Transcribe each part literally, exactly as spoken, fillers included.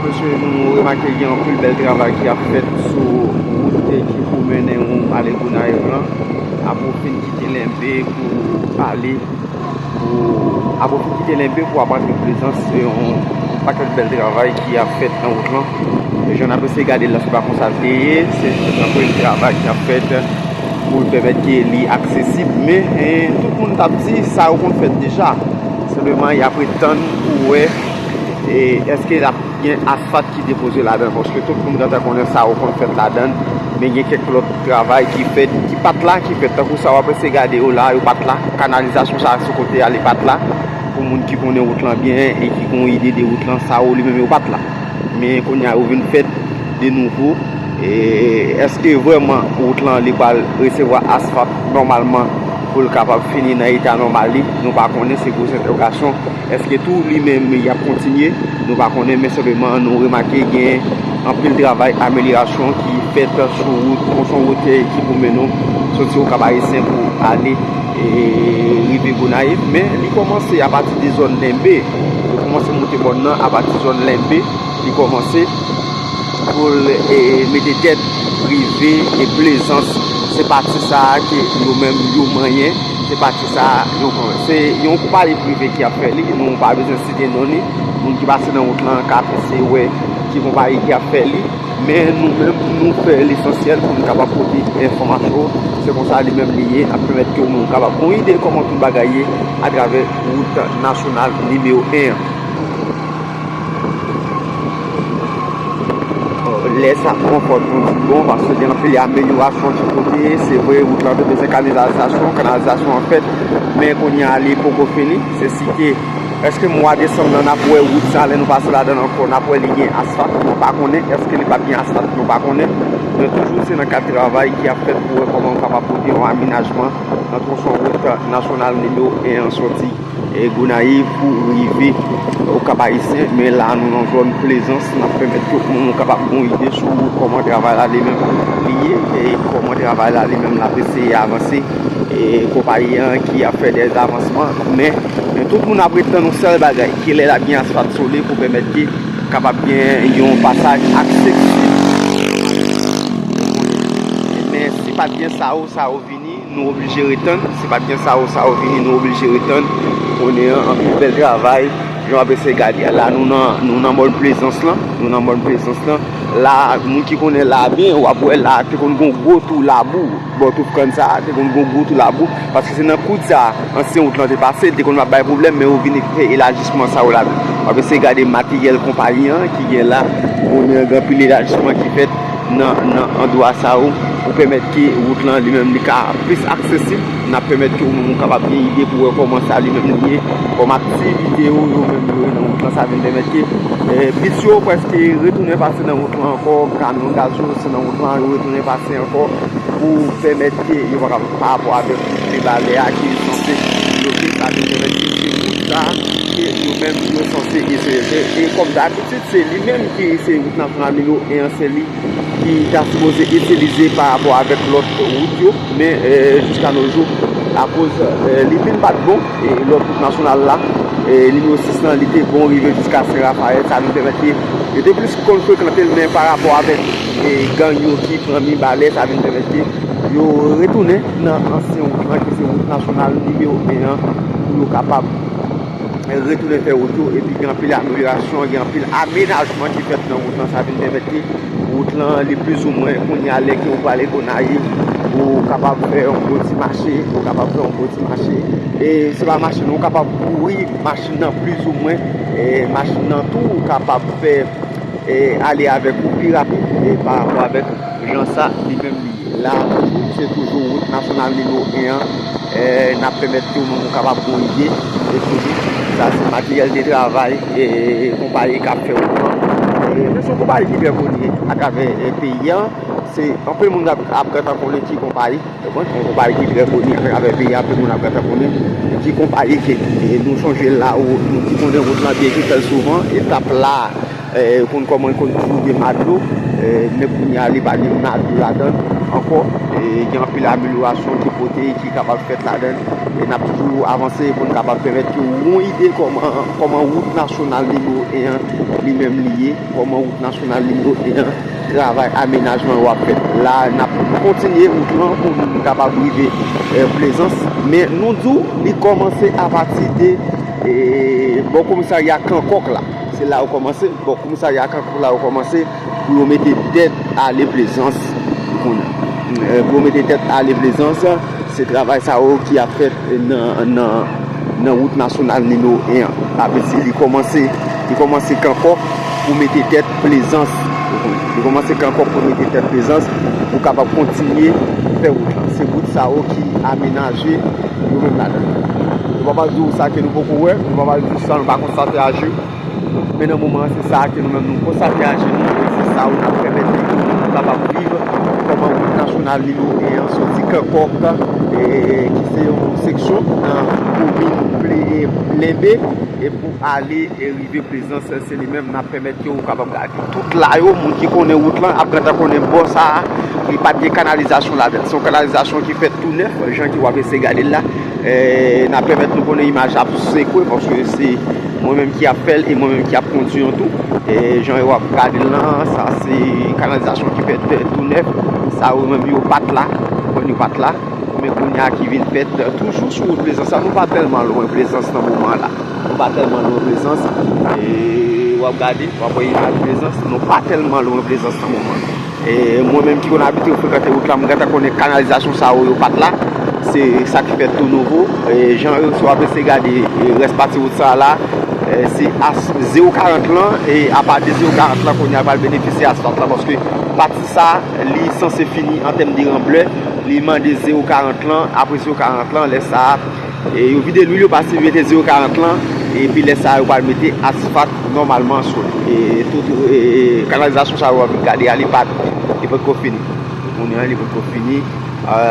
Mesye, nou remake gen anpil bèl travay ki ap fèt sou wout ki pou mennen w ale Gonayiv lan. Apre w fin kite Lenbe pou ale, pou, apre w fin kite Lenbe pou ap antre Plezans, se yon pakèt bèl travay ki ap fèt nan wout lan. E jan n ap eseye gade l la, se pa konsa l te ye, se anpil travay ki ap fèt pou l pèmèt ke li aksesib. Men, eh, tout moun t ap di sa yo konn fèt deja. Senpleman, y ap ret tann pou wè, eh, èske l ap gen asfalt ki depoze ladan l, paske tout moun gentan konnen sa yo konn fèt ladan l, men gen kèk lòt travay ki fèt, ki pa t la, ki fèt, tankou sa w ap eseye gade yo la, yo pa t la, kanalizasyon sa a sou kote a, li pa t la, pou moun ki konnen wout lan byen e ki gen yon ide de wout lan, sa yo li menm yo pa t la. Men kounye a, yo vin fèt de nouvo. E èske vrèman wout lan li pral resevwa asfalt nòmalman pou l kapab fini nan eta nòmal li? Nou pa konnen, se gwo entèwogasyon. Èske tou li menm y ap kontinye? Nou pa konnen, men senpleman nou remake gen anpil travay amelyorasyon ki fèt sou wout, tronson wout ki pou mennen w soti Okap Ayisyen pou ale, e, rive Gonayiv. Men li kòmanse apati de zòn Lenbe. Yo kòmanse monte mòn nan apati zòn Lenbe. Li kòmanse pou l, e, mete tèt rive, e, Plezans. Se pati sa a ke yo menm yo manyen. Se pati sa a, yo, se yon konpayi prive ki ap fè li. Nou pa bezwen site non li. Moun ki pase nan wout lan ka pase wè ki konpayi ki ap fè li. Men nou menm, nou fè lesansyèl pou nou kapab pote enfòmasyon. Se konsa li menm li ye. N ap pèmèt ke w menm kapab gen yon ide kòman tout bagay ye atravè wout nasyonal nimewo en an. Lè sa konfòt nou di bon, paske gen anpil amelyorasyon ki pote. Se vre, wout lan te bezwen kanalizasyon, kanalizasyon an fèt, men kounye a li poko fini. Se si ke, èske mwa desanm nan, n ap wè wout sa, lè nou pase ladan l ankò, n ap wè li gen asfalt, nou pa konnen. Èske li p ap gen asfalt, nou pa konnen. Men toujou, se nan kad travay ki ap fèt pou wè kòman nou kapab pote yon amenajman nan tronson wout nasyonal nimewo en an sòti, e, Gonayiv pou rive Okap Ayisyen. Men la, nou nan zòn Plezans, n ap pèmèt tout moun kapab gen yon ide sou kòman travay la li menm li ye, e kòman travay la li menm l ap eseye avanse, e konpayi an ki ap fè dè avansman. Men, men tout moun ap ret tann yon sèl bagay, kilè l ap gen asfalt sou li pou pèmèt ke kapab gen yon pasaj aksesib. Men si pa t gen sa yo, sa yo vini, nou oblije ret tann. Si pa t gen sa yo, sa yo vini, nou oblije ret tann. Kounye a, anpil bèl travay. Jan w ap eseye gade a la, nou nan, nou nan mòn Plezans lan. Nou nan mòn Plezans lan. La, moun ki konnen la byen, w ap wè la, te konn gen yon gwo tou labou. Bò Touf Kann sa a, te konn gen yon gwo tou labou. Paske se nan kout sa a, ansyen wout lan te pase, li te konn ap bay pwoblèm, men yo vin fè elajisman sa yo ladan. W ap eseye gade materyèl konpayi an ki gen la. Kounye a, gen anpil elajisman ki fèt nan, nan andwa sa yo pou pèmèt ke wout lan li menm li ka plis aksesib. N ap pèmèt ke ou menm ou kapab gen ide pou wè kòman sa li menm li ye, kòm aktivite yo, yo menm yo ye nan wout lan. Sa vin pèmèt ke, eh, bis yo prèske retounen pase nan wout lan ankò, kamyon gaz yo se nan wout lan, yo retounen pase ankò pou pèmèt ke yo pa kapab pa rapò avèk wout Mibalè a ke yo sanse bloke. Sa vin pèmèt ke se wout sa ke yo menm yo sanse eseye fè. E kòm dabitid, se li menm ki se wout nasyonal nimewo en an, se li ki ta sipoze itilize pa rapò avèk lòt wout yo, men, eh, jiska no jou, akoz, eh, li vin pa t bon, e lòt wout nasyonal la, eh, nimewo sis lan, li te bon rive jiska Sen Rafayèl, sa vin pèmèt ke yo te plis konn frekante l, men pa rapò avèk, eh, gang yo ki pran Mibalè, sa vin pèmèt ke yo retounen nan ansyen wout lan, ki se wout nasyonal nimewo en an, pou yo kapab retounen fè wout yo, epi gen anpil amelyorasyon, gen anpil amenajman ki fèt nan wout lan. Sa vin pèmèt ke wout lan, li plizoumwen, kounye a, lè ke ou prale Gonayiv, ou kapab fè yon gwo ti mache, ou kapab fè yon gwo ti mache. E se pa mache non, ou kapab kouri machin nan plizoumwen, e machin nan tou, ou kapab fè, e ale avèk ou pi rapid, e pa rapò avèk jan sa, li menm li ye. La, toujou, se toujou wout nasyonal nimewo en an. Eh, n ap pèmèt ke ou menm ou kapab gen yon ide. E toujou, sa se materyèl de travay, e konpayi k ap fè wout lan. E, men se yon konpayi ki trè koni atravè, eh, peyi a. Se anpil moun ap, ap gentan konnen ki konpayi. Ou konprann? Yon konpayi ki trè koni atravè peyi a, anpil moun ap gentan konnen ki konpayi ke. E nou sonje la ou, nou ki konnen wout lan byen, ki fè l souvan, etap la, Eh, ou konn kòman li konn toujou gen madlo, eh, men kounye a li pa gen madlo ladan l ankò. Eh, gen anpil amelyorasyon ki pote, ki kapab fèt ladan l. E n ap toujou avanse pou n kapab pèmèt ke w yon ide kòman, kòman wout nasyonal nimewo en an li menm li ye, kòman wout nasyonal nimewo en an travay amenajman yo ap fèt. La, n ap kontinye wout lan pou n kapab rive, eh, Plezans. Men nou di w, li kòmanse apati de, eh, bò komisarya Kankòk la. Se la yo kòmanse. Bò komisarya Kankòk la yo kòmanse pou yo mete tèt ale Plezans. Pou yo mete tèt ale Plezans, se travay sa yo ki ap fèt nan, nan, nan wout nasyonal nimewo en an. Sa vle di li kòmanse, li kòmanse Kankòk pou mete tèt Plezans. Li kòmanse Kankòk pou mete tèt Plezans pou kapab kontinye fè wout lan. Se wout sa yo ki amenaje yo menm ladan. Nou pa pral di w sa ke nou poko wè, nou pa pral di w sa nou pa konstate a je. Men nan moman an, se sa ke nou menm nou konstate a je nou, e se sa yo n ap pèmèt ke nou kapab viv kòman wout nasyonal nimewo en an soti Kankòk, e, ki se yon seksyon nan komin Ple-, Lenbe, e pou ale e rive Plezans, se li menm n ap pèmèt ke ou kapab gade. Tout la yo, moun ki konnen wout lan ap gentan konnen bò sa a, li pa t gen kanalizasyon ladan l. Se yon kanalizasyon ki fèt tou nèf, jan ke w ap eseye gade l la. E, n ap pèmèt nou konnen imaj la ap sekwe, paske se mwen menm ki ap fè l e mwen menm ki ap kondui an tou. E, jan yo ap gade l lan, sa se kanalizasyon ki fèt tou nèf. Sa yo menm yo pa t la, konn yo pa t la. Men kounye a ki vin fèt, toujou sou wout Plezans la, nou pa tèlman lwen Plezans nan moman la. Nou pa tèlman lwen Plezans. E w ap gade, w ap wè imaj Plezans, nou pa tèlman lwen Plezans nan moman. E mwen menm ki konn abitye frekante wout la, m gentan konnen kanalizasyon sa yo, yo pa t la. Se sa ki fèt tou nouvo. E jan yo, si w ap eseye gade, e, rès pati wout sa a la, e, se a zewo karant lan, e apa de zewo karant lan, kounye a pral benefisye asfalt la, paske pati sa, li sanse fini an tèm de ranblè. Li mande zewo karant lan, apre zewo karant lan, lè sa a, e, yo vide lwil, yo pase mete zewo karant lan, epi lè sa a, yo pral mete asfalt nòmalman sou li. E tout, e, kanalizasyon sa yo ap gade a, li pa, li potko fini. Ou konnen, li potko fini. E,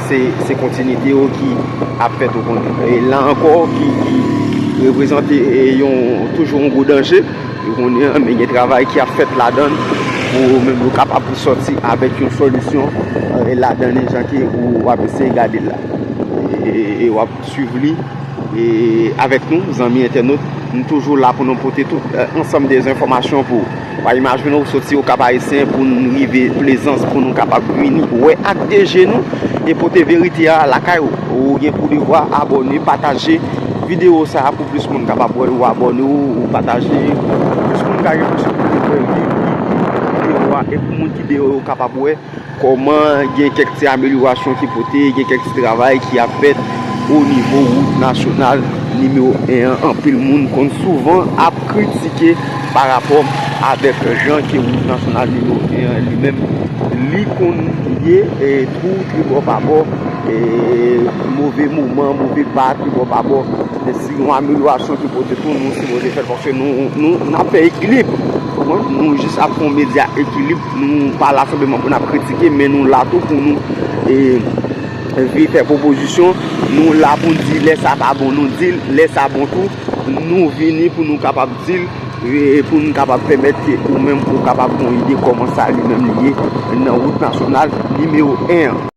se, se kontinite yo ki ap fèt, ou konnen. E la ankò, ki, ki reprezante, e, yon, toujou yon gwo danje. Ou konnen, men gen travay ki ap fèt ladan l pou menm nou kapab sòti avèk yon solisyon, e, ladan li, jan ke ou ap eseye gade l la. E, e, e w ap swiv li, e, avèk nou, zanmi entènot. Nou toujou la pou nou pote tout, e, ansanm de enfòmasyon pou ou. Pa imajine w soti Okap Ayisyen pou n rive Plezans, pou nou kapab vini wè ak de je nou e pote verite a lakay ou. Ou gen pou devwa abòne, pataje videyo sa a pou plis moun kapab wè l, ou abòne, ou, ou pataje, pou plis moun ka gen posiblite pou yo viv, viv, viv videyo a, e pou moun ki deyò yo kapab wè kòman gen kèk ti amelyorasyon ki pote, gen kèk ti travay ki ap fèt o nivo wout nasyonal nimewo en an. Anpil moun konn souvan ap kritike pa rapò avèk jan ke wout nasyonal nimewo en an li menm, li konn ye, e, twou tribò pa bò, e, move moman, move pa tribò pa bò. Men se yon amelyorasyon ki pote tou, nou sipoze fè l, paske nou, nou, n ap fè ekilib. Ou konprann? Nou jis ap fè yon medya ekilib. Nou pa la senpleman pou n ap kritike, men nou la tou pou nou, e, vin fè pwopozisyon. Nou la pou n di lè sa pa bon, nou di l, lè sa bon tou, nou vini pou nou kapab di l, e pou nou kapab pèmèt ke ou menm ou kapab gen yon ide kòman sa li menm li ye nan wout nasyonal nimewo en an.